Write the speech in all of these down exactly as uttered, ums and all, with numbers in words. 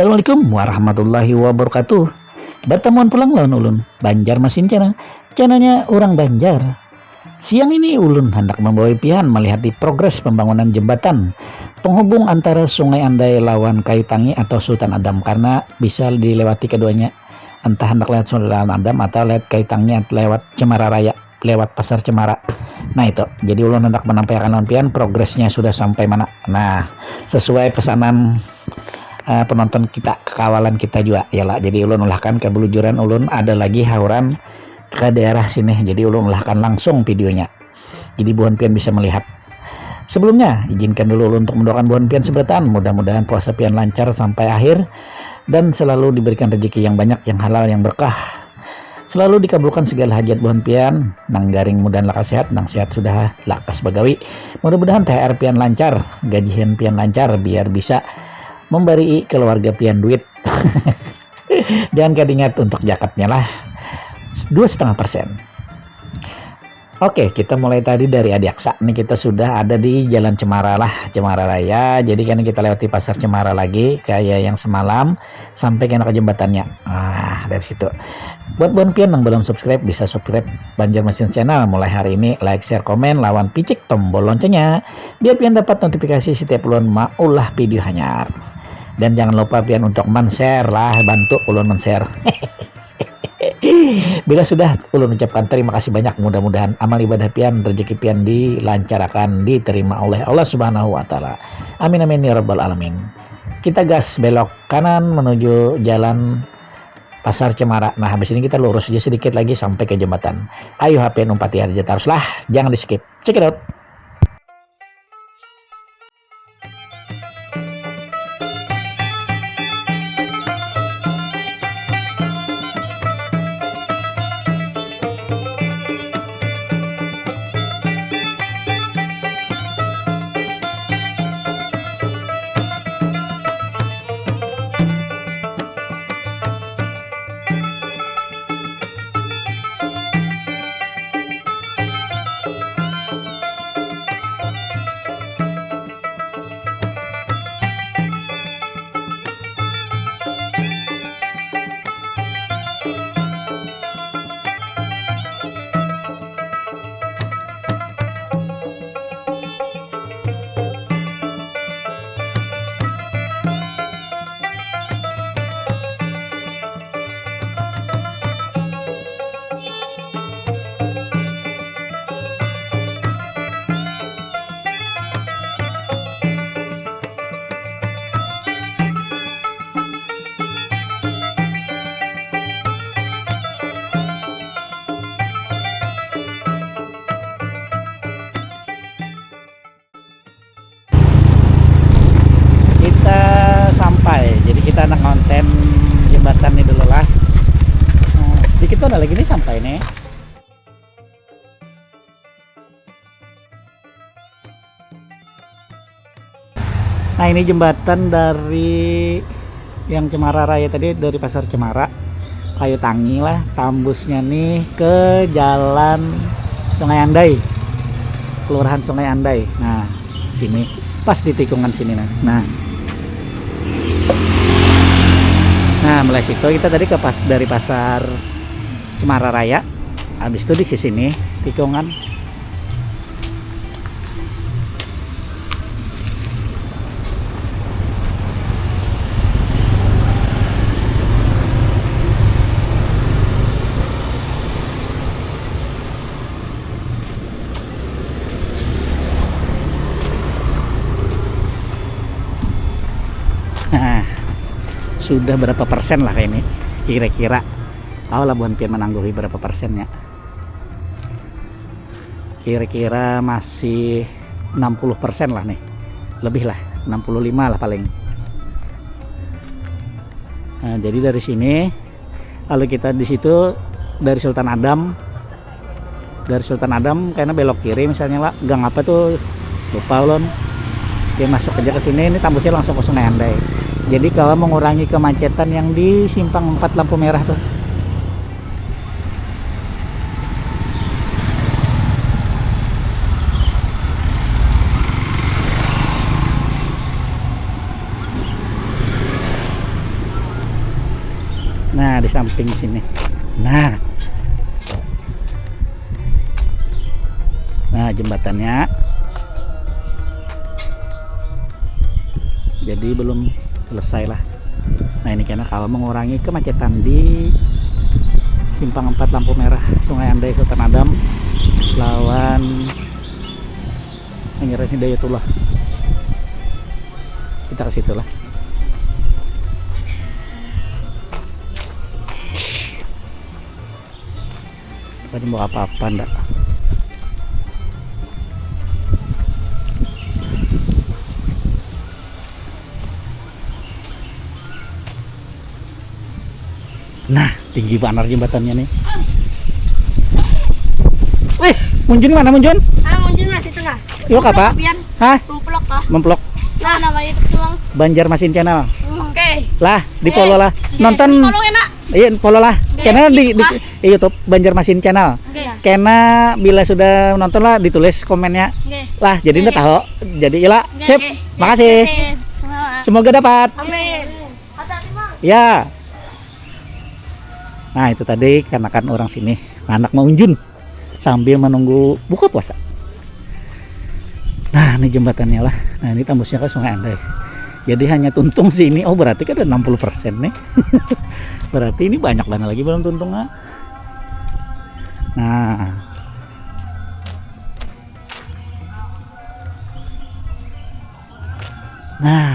Assalamualaikum warahmatullahi wabarakatuh. Bertemuan pulang lawan ulun, Banjar Masin Channel. Channelnya orang Banjar. Siang ini ulun hendak membawa pian melihat di progres pembangunan jembatan penghubung antara Sungai Andai lawan Kayu Tangi atau Sultan Adam, karena bisa dilewati keduanya, entah hendak lewat Sultan Adam atau lewat Kayu Tangi atau lewat Cemara Raya, lewat Pasar Cemara. Nah, itu, jadi ulun hendak menampaikan lawan pian progresnya sudah sampai mana. Nah, sesuai pesanan uh, penonton kita, kekawalan kita juga ya lah. Jadi ulun ulahkan ke belujuran, ulun ada lagi hauran ke daerah sini, jadi ulun ulahkan langsung videonya, jadi buhan pian bisa melihat. Sebelumnya, izinkan dulu ulun untuk mendoakan buhan pian seberataan, mudah-mudahan puasa pian lancar sampai akhir dan selalu diberikan rezeki yang banyak, yang halal, yang berkah. Selalu dikabulkan segala hajat buhan pian, nang garing mudahan lakas sehat, nang sehat sudah lakas bagawi. Mudah-mudahan T H R pian lancar, gajian pian lancar, biar bisa memberi keluarga pian duit. Jangan kadingat untuk jakatnya lah, dua setengah persen. Oke, kita mulai tadi dari Adiaksa. Nih, kita sudah ada di Jalan Cemara lah, Cemara Raya. Jadi kan kita lewati Pasar Cemara lagi, kayak yang semalam, sampai kena ke jembatannya. Nah, dari situ. Buat buan pian yang belum subscribe, bisa subscribe Banjarmasin Channel mulai hari ini. Like, share, komen, lawan picik tombol loncengnya, biar pian dapat notifikasi setiap ulun maulah video hanyar. Dan jangan lupa pian untuk men-share lah, bantu ulun men-share. Bila sudah, ulun ucapkan terima kasih banyak. Mudah-mudahan amal ibadah pian, rezeki pian dilancarakan, diterima oleh Allah Subhanahu wa Ta'ala. Amin, amin, ya Rabbal 'Alamin. Kita gas belok kanan menuju jalan Pasar Cemara. Nah, habis ini kita lurus aja sedikit lagi sampai ke jembatan. Ayo, H P umpati aja terus lah, jangan di skip. Check it out. Kita sampai, jadi kita anak ngonten jembatan nih dulu lah. Nah, sedikit tuh ada lagi nih sampai nih. Nah, ini jembatan dari yang Cemara Raya tadi, dari Pasar Cemara, Kayu Tangi lah, tambusnya nih ke jalan Sungai Andai, Kelurahan Sungai Andai. Nah, sini, pas di tikungan sini, nah. Nah, nah, mulai situ kita tadi ke pas, dari Pasar Cemara Raya, habis itu di sini tikungan. Nah, sudah berapa persen lah ini kira-kira? Tahu lah buhan pian menangguhi berapa persennya. Kira-kira masih enam puluh persen lah nih. Lebih lah, enam puluh lima lah paling. Nah, jadi dari sini, kalau kita di situ dari Sultan Adam, dari Sultan Adam kena belok kiri misalnya lah, gang apa tuh, lupa ulun. Dia masuk aja ke sini, ini tambusnya langsung ke Sungai Andai. Jadi kalau mengurangi kemacetan yang di simpang empat lampu merah tuh. Nah, di samping sini. Nah. Nah, jembatannya. Jadi belum selesai lah. Nah, ini kena kalau mengurangi kemacetan di simpang empat lampu merah Sungai Andai Sultan Adam lawan Pangeran Hidayatullah. Kita ke situ lah. Tadi mau apa-apa ndak? Nah, tinggi banar jembatannya nih. Wih, Munjun mana Munjun? Ah, Munjun masih tengah. Yuk apa? Pian. Hah? Memplok kah? Memplok. Nah, namanya itu tuh. Banjarmasin Channel. Oke. Lah, di follow lah. Nonton. Follow enak. Iya, follow lah. Oke, kena di, di, di YouTube Banjarmasin Channel. Oke. Kena bila sudah nonton lah ditulis komennya. Oke. Lah, jadi ndak tahu. Jadi ila. Oke. Sip. Oke. Makasih. Oke. Sama. Semoga dapat. Amin. Ya. Nah, itu tadi kanakan orang sini, anak maunjun sambil menunggu buka puasa. Nah, ini jembatannya lah. Nah, ini tambusnya ke Sungai Andai. Jadi hanya tuntung sini. Oh, berarti kan ada enam puluh persen nih. Berarti ini banyak banget lagi belum tuntung, ah. Nah. Nah,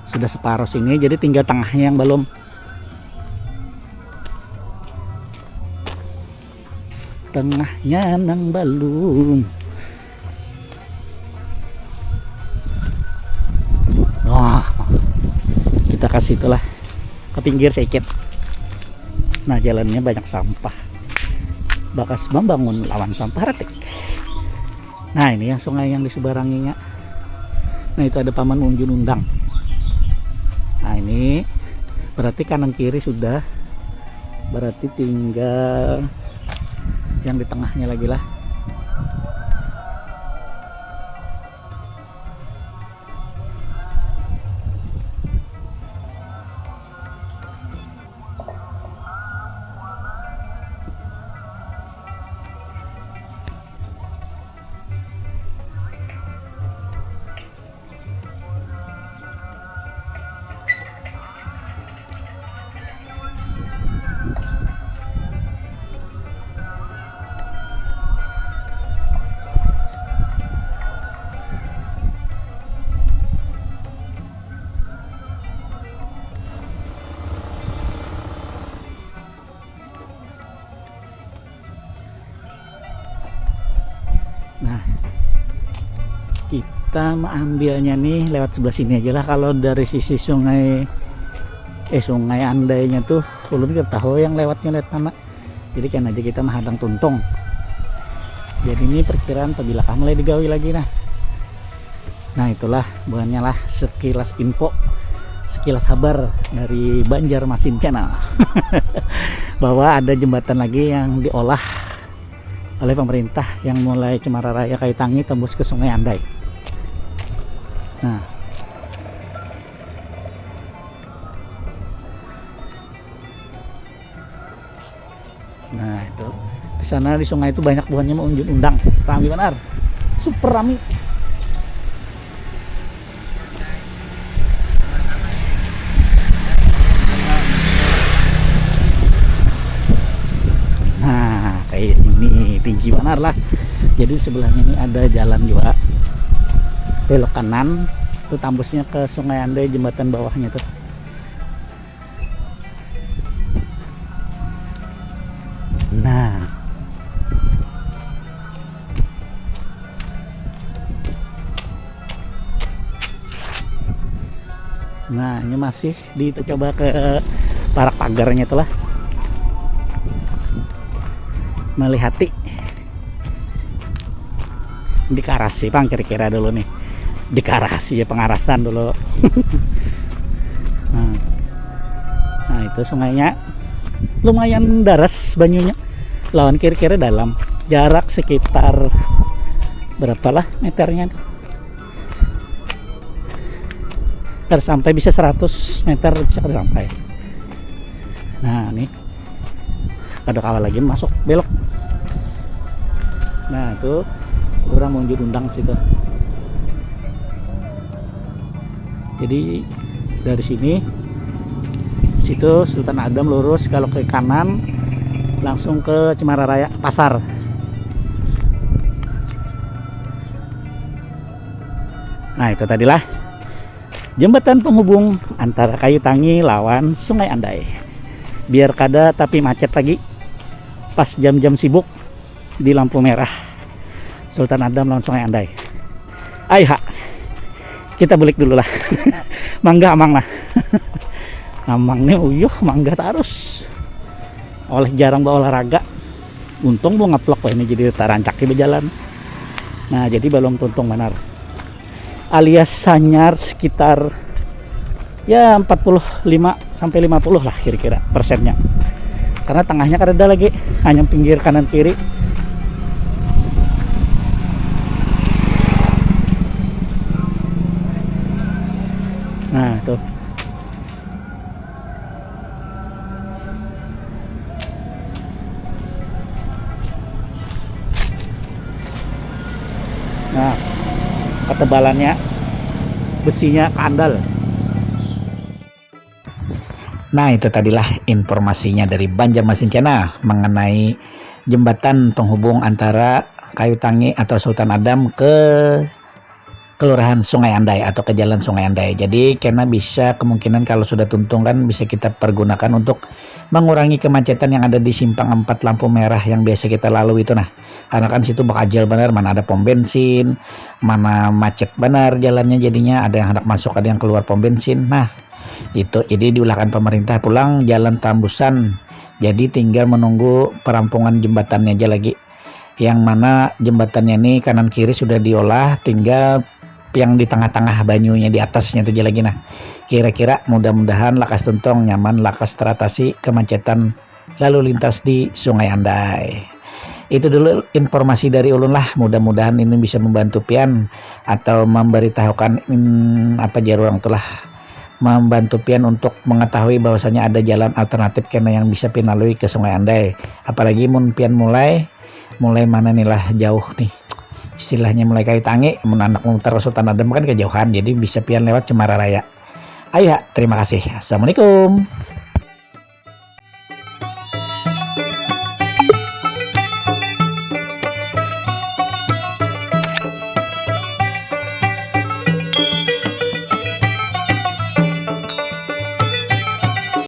sudah separuh sini, jadi tinggal tengahnya yang belum. Tengahnya nang belum. Wah, kita kasih itulah ke pinggir sedikit. Nah, jalannya banyak sampah. Bakas membangun lawan sampah retik. Nah, ini yang sungai yang di seberangnya. Nah, itu ada Paman Unjun Undang. Nah, ini berarti kanan kiri sudah. Berarti tinggal yang di tengahnya lagi lah. Nah, kita mengambilnya nih lewat sebelah sini aja lah. Kalau dari sisi sungai, eh, Sungai Andainya tuh, ulun kita tahu yang lewatnya lewat mana. Jadi kan aja kita menghadang tuntung. Jadi ini perkiraan pabila kah mulai digawi lagi nah. Nah, itulah buhannya lah sekilas info, sekilas kabar dari Banjarmasin Channel bahwa ada jembatan lagi yang diolah oleh pemerintah yang mulai Cemara Raya Kaitangi tembus ke Sungai Andai. Nah. Nah, itu. Di sana di sungai itu banyak buhannya mau unjun undang. Rami benar. Super rami. Nah, kayak ini tinggi benar lah. Jadi sebelahnya ini ada jalan juga. Belok kanan, itu tambusnya ke Sungai Andai jembatan bawahnya tuh. Nah. Nah, ini Masih dicoba ke parak pagarnya itulah, melihati. Dikarasi pang kira-kira dulu nih, dikarasi ya, pengarasan dulu. Nah, nah, itu sungainya lumayan daras banyunya, lawan kira-kira dalam, jarak sekitar berapalah meternya tuh, sampai bisa seratus meter bisa sampai. Nah, nih ada kawa lagi masuk belok. Nah, itu orang menuju undang situ. Jadi dari sini, situ Sultan Adam lurus, kalau ke kanan langsung ke Cemara Raya Pasar. Nah, itu tadilah jembatan penghubung antara Kayu Tangi lawan Sungai Andai. Biar kada tapi macet lagi pas jam-jam sibuk di lampu merah Sultan Adam lawan Sungai Andai. Ayo ha, kita bulik dulu lah. Mangga amang lah. Amang nih uyuh mangga tarus. Oleh jarang berolahraga. Untung mau ngeplok ini jadi tarancaki berjalan. Nah, jadi belum tuntung benar. Alias sanyar sekitar ya empat puluh lima sampai lima puluh lah kira-kira persennya, karena tengahnya kada ada lagi, hanya pinggir kanan kiri. Nah, tuh. Nah, ketebalannya, besinya keandal. Nah, itu tadilah informasinya dari Banjarmasin Channel mengenai jembatan penghubung antara Kayu Tangi atau Sultan Adam ke Kelurahan Sungai Andai atau ke Jalan Sungai Andai. Jadi kena bisa kemungkinan kalau sudah tuntung kan bisa kita pergunakan untuk mengurangi kemacetan yang ada di simpang empat lampu merah yang biasa kita lalui itu nah. Karena kan situ bakajal benar, mana ada pom bensin, mana macet benar jalannya, jadinya ada yang hendak masuk, ada yang keluar pom bensin. Nah, itu jadi diulahkan pemerintah pulang jalan tambusan. Jadi tinggal menunggu perampungan jembatannya aja lagi. Yang mana jembatannya ini kanan kiri sudah diolah, tinggal yang di tengah-tengah banyunya di atasnya itu aja lagi. Nah, kira-kira mudah-mudahan lakas tuntung, nyaman, lakas teratasi kemacetan lalu lintas di Sungai Andai. Itu dulu informasi dari ulun lah, mudah-mudahan ini bisa membantu pian atau memberitahukan, hmm, apa jar urang tuh lah, membantu pian untuk mengetahui bahwasanya ada jalan alternatif kena yang bisa pian lalui ke Sungai Andai. Apalagi mun pian mulai, mulai mana nih lah, jauh nih. Istilahnya mulai Kayu Tangi, mun anak mutar ke Sultan Adam kan kejauhan, jadi bisa pian lewat Cemara Raya. Ayo ha, terima kasih. Assalamualaikum.